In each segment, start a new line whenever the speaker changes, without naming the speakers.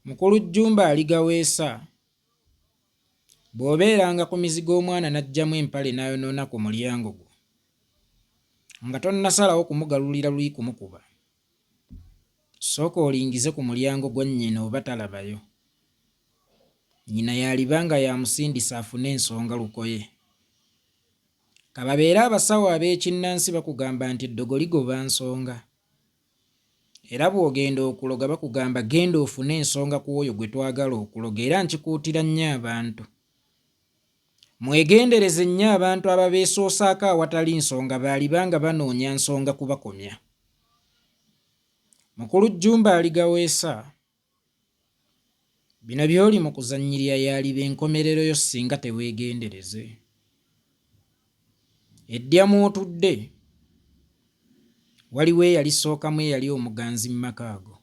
Mukulu Jjumba Aligaweesa, bw'obeeranga ku mizigo omwana n'aggyamu empale n'ayonoona ku mulyango gwo nga tonnasalawo kumugalulira luli kumukuba, sooka olingize ku mulyango gwa nnyina oba talabayo. Nnyina y'aliba nga y'amusindise afune ensonga lukoye. Ka babeere abasawo ab'ekinnansi bakugamba nti eddogo ligoba nsonga. Era bw'ogenda okuloga bakugamba genda ofune ensonga ku oyo gwe twagala okuloga era nkikuutira nnyo abantu. Mwegendereze nnyo abantu ababeesoosaako awatali nsonga baaliba nga banoonya nsonga kubakomya. Mukulu Jjumba Aligaweesa, Bino by'oli mu kuzannyirira y'aliba enkomerero yo ssinga teweegendereze. Eddya mw'otudde waliwo eyalisookamu eyali omuganzi mu maka ago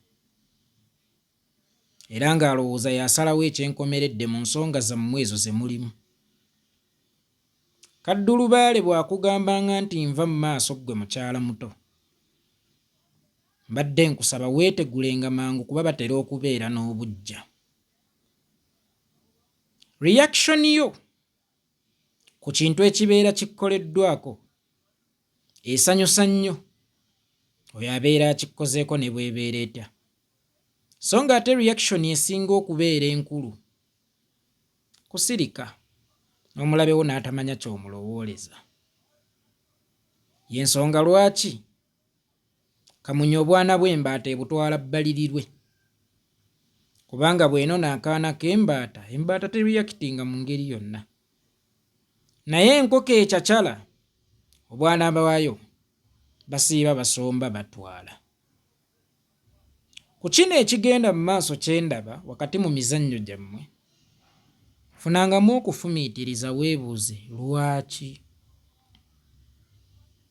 era ng'alowooza y'asalawo eky'enkomeredde mu nsonga zammwe ezo ze mulimu. Kaddulubaale bw'akugambanga nti nva mu maaso ggwe mukyala muto, Mbadde nkusaba weetegulenga mangu kuba batera okubeera n'obuggya. Reaction yo ku kintu ekibeera kikkoleddwako esanyusa nnyo oyo abeera akikkozeeko ne bw'ebeera etya. So ng'ate reaction esinga okubeera enkulu kusirika n'omulabe wo n'atamanya ky'omulowooleza. Y'ensonga lwaki Kamunye obwana bw'embaata ebutwala bbalirirwe kubanga bw'enona akaana k'embaata, embaata teriyakitinga mu ngeri yonna. Naye enkoko ecacala obwana bwayo basiiba basomba batwala. Ku kino ekigenda mu maaso kye ndaba wakati mu mizannyo gyammwe, funangamu okufumiitiriza weebuuze lwaki?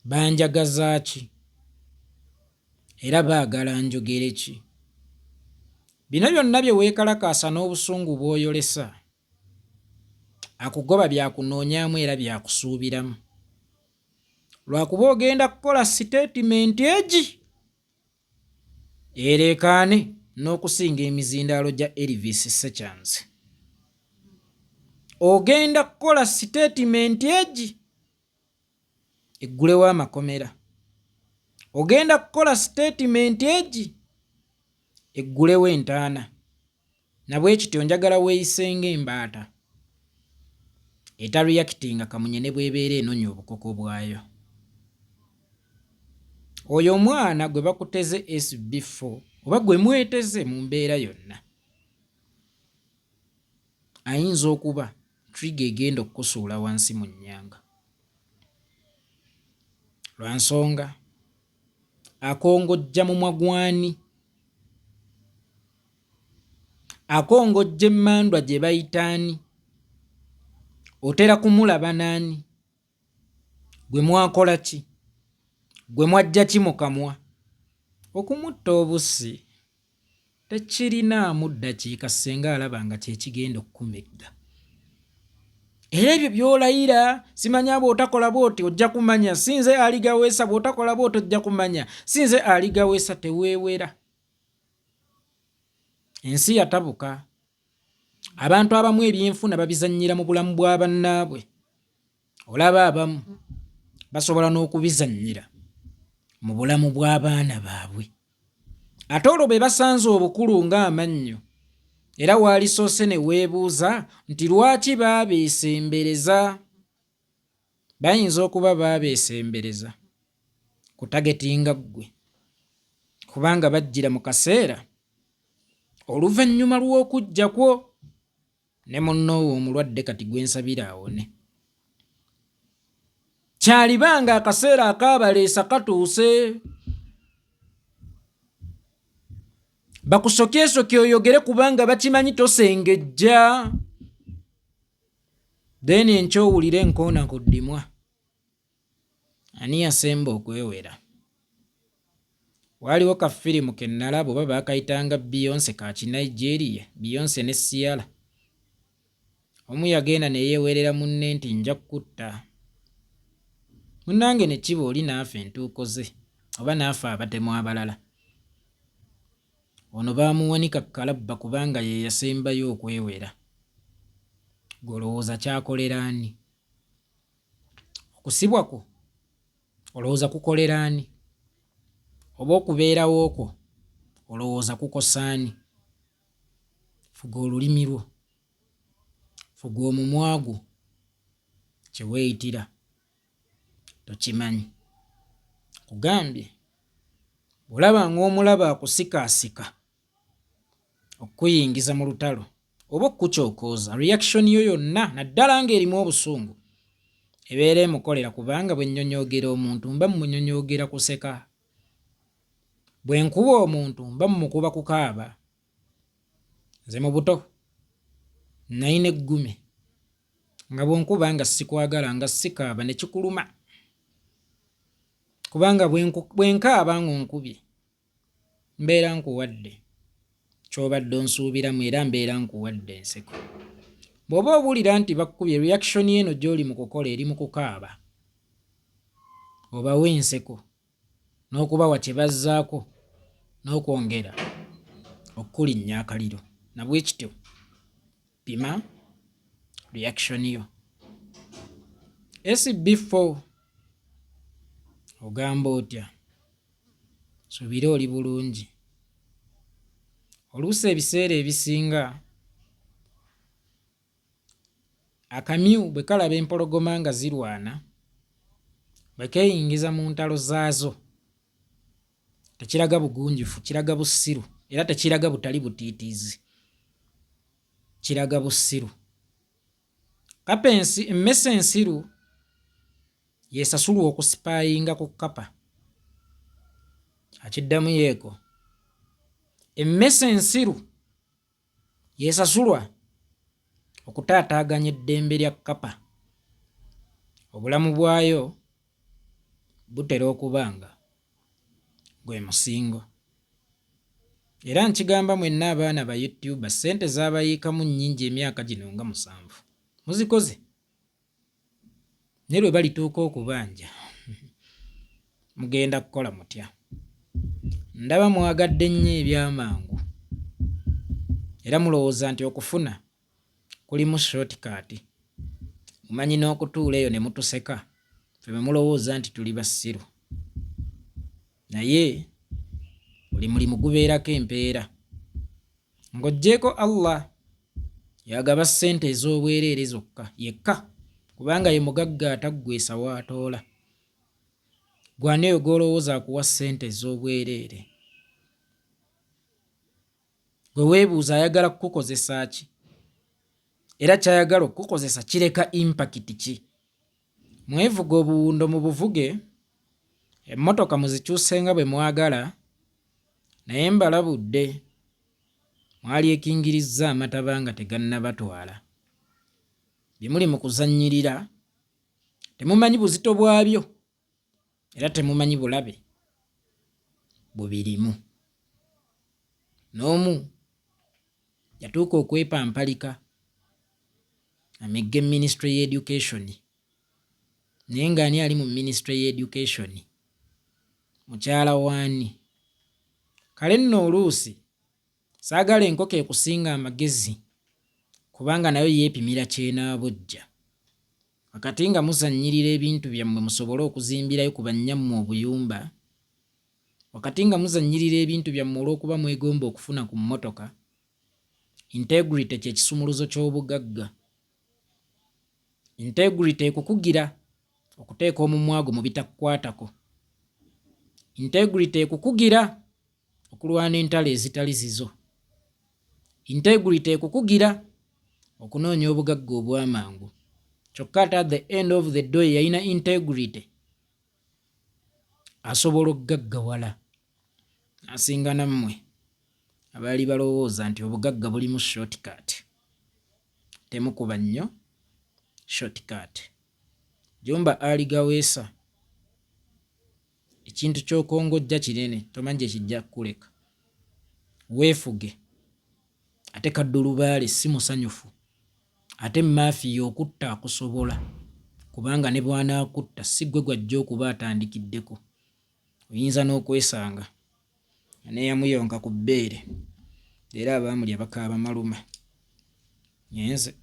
Banjagaza ki? Era baagala njogere ki? Bino byonna bye weekalakaasa n'obusungu bw'oyolesa, akugoba by'akunoonyaamu era by'akusuubiramu. Lwakuba ogenda kukola sitetimenti egi ereekaane n'okusinga emizindaalo gya Elvis Ssekyanzi. Ogenda kukola sitetimenti egi eggulewo amakomera. Ogenda kukola sitetimenti egi eggulewo entaana. Na bwe kityo njagala weeyise ng'embaata etareactinga kamunye ne bw'ebeera enonya obukoko bwayo. Oyo omwana gwe bakuteze SB4 oba gwe mweteze mu mbeera yonna ayinza okuba trigger egenda okukusuula wansi mu nnyanga lwa nsonga akongojja mumwa gw'ani? Akongojja emmandwa gye bayita ani? Otera kumulaba n'ani? Gwe mwakola ki? Gwe mwaggya ki mu kamwa? Okumutta obussi tekirinaamu ddakiika ssenga alaba nga kye kigenda okukumegga. Era ebyo by'olayira simanya bw'otakola bw'oti ojja kumanya si nze aligaweesa bw'otakola bw'oti ojja kumanya si nze aligaweesa teweewera. Ensi yatabuka. Abantu abamu ebyenfuna babizannyira mu bulamu bwa bannaabwe. Olaba abamu basobola n'okubizannyira mu bulamu bw'abaana baabwe. Ate olwo be basanze obukulu ng'amannyo era waalisoose ne weebuuza nti lwaki baabeesembereza? Bayinza okuba baabeesembereza kutagetinga ggwe kubanga bajjira mu kaseera oluvannyuma lw'okujja kwo ne munno wo omulwadde kati gwe nsabira awone. Kyaliba nga akaseera akaabaleesa katuuse bakusokyesokye oyogere kubanga bakimanyi tosengejja then enkya owulire enkoona ku ddimwa. Ani yasemba okwewera? Waaliwo ka firimu ke nnalaba oba baakayitanga Beyonce ka Kinigeria, Beyonce ne Ciara. Omu yagenda ne yeewerera munne nti nja kukutta. Munnange ne kiba oli n'afa entuuko ze oba n'afa abatemu abalala. Ono baamuwanika kalabba kubanga ye yasembayo okwewera. Ggwe olowooza kyakolera ani? Okusibwa kwo olowooza kukolera ani? Oba okubeerawo kwo olowooza kukosa ani? Fuga olulimi lwo. Fuga omumwa gwo. Kye weeyitira tokimanyi. Nkugambye bw'olaba ng'omulabe akusikaasika okukuyingiza mu lutalo oba okukukyokooza, reaction yo yonna naddala ng'erimu obusungu ebeera emukolera kubanga bwe nnyonyoogera omuntu mba mmunyonyoogera kuseka, bwe nkuba omuntu mba mmukuba kukaaba. Nze mu buto nnalina eggume nga bw'onkuba nga sikwagala nga sikaaba ne kikuluma kubanga bwe nkaaba ng'onkubye mbeera nkuwadde ky'obadde onsuubiramu era mbeera nkuwadde enseko. Bw'oba owulira nti bakkubye reaction eno gy'oli mu kukola eri mu kukaaba obawe enseko n'okubawa kye bazzaako n'okwongera okukulinnya akaliro na bwe kityo pima reaction yo. SB4 ogamba otya? Nsubira oli bulungi. Oluusi ebiseera ebisinga akamyu bwe kalaba empologoma nga zirwana, bwe keeyingiza mu ntalo zaazo tekiraga bugunjufu, kiraga busiru era tekiraga butali butiitiizi, kiraga busiru. Kapa ensi, emmese ensiru y'esasulwa okusipayinga ku kkapa. Akiddamu yeeko. Emmese ensiru y'esasulwa okutaataaganya eddembe lya kkapa. Obulamu bwayo butera okuba nga gwe musingo. Era nkigamba mwenna abaana ba YouTuber ssente zaabayiikamu nnyingi emyaka gino nga musanvu. Muzikoze? Naye lwe balituuka okubanja mugenda kukola mutya? Ndaba mwagadde nnyo eby'amangu era mulowooza nti okufuna kulimu shortcut. Mumanyi n'okutuula eyo ne mutuseka ffe bwe mulowooza nti tuli basiru. Naye buli mulimu gubeerako empeera. Ng'oggyeeko Allah y'agaba ssente ez'obwereere zokka yekka kubanga ye mugagga ataggweesa w'atoola. Ggwe ani oyo gw'olowooza akuwa ssente ez'obwereere? Gwe weebuuza ayagala kukukozesa ki? Era ky'ayagala okukukozesa kireka impakiti ki? Mwevuge obuwundo mubuvuge, emmotoka muzikyuse nga bwe mwagala naye mbalabudde mwalyekingirizza amataba nga tegannabatwala. Bye muli mu kuzannyirira temumanyi buzito bwabyo era temumanyi bulabe bubirimu. N'omu yatuuka okwepampalika amegge minisitule y'education naye nga ani ali mu minisitule y'education mukyala waani kale nno oluusi saagala enkoko ekusinga amagezi kubanga nayo yeepimira kyenaabojja wakati nga muzannyirira ebintu byammwe musobole okuzimbirayo ku bannyammwe obuyumba wakati nga muzannyirira ebintu byammwe olw'okuba mwegomba okufuna ku mmotoka Integrity kye kisumuluzo ky'obugagga. Integrity ekukugira okuteeka omumwa gwo mu bitakukwatako. Integrity ekukugira okulwana entalo ezitali zizo. Integrity ekukugira okunoonya obugagga obw'amangu. Kyokka ate at the end of the day yalina integrity asobola okugaggawala asinga nammwe abaali balowooza nti obugagga bulimu shortcut. Temukuba nnyo shortcut. Jumba Ali Gaweesa ekintu ky'okongojja kinene tomanyi gye kijja kukuleka. Weefuge ate Kaddu Lubaale si musanyufu ate mafiya okutta akusobola kubanga ne bw'anaakutta si ggwe gw'ajja okuba atandikiddeko. Oyinza n'okwesanga nga n'eyamuyonka ku bbeere. Era abaamulya bakaaba maluma. Ngenze.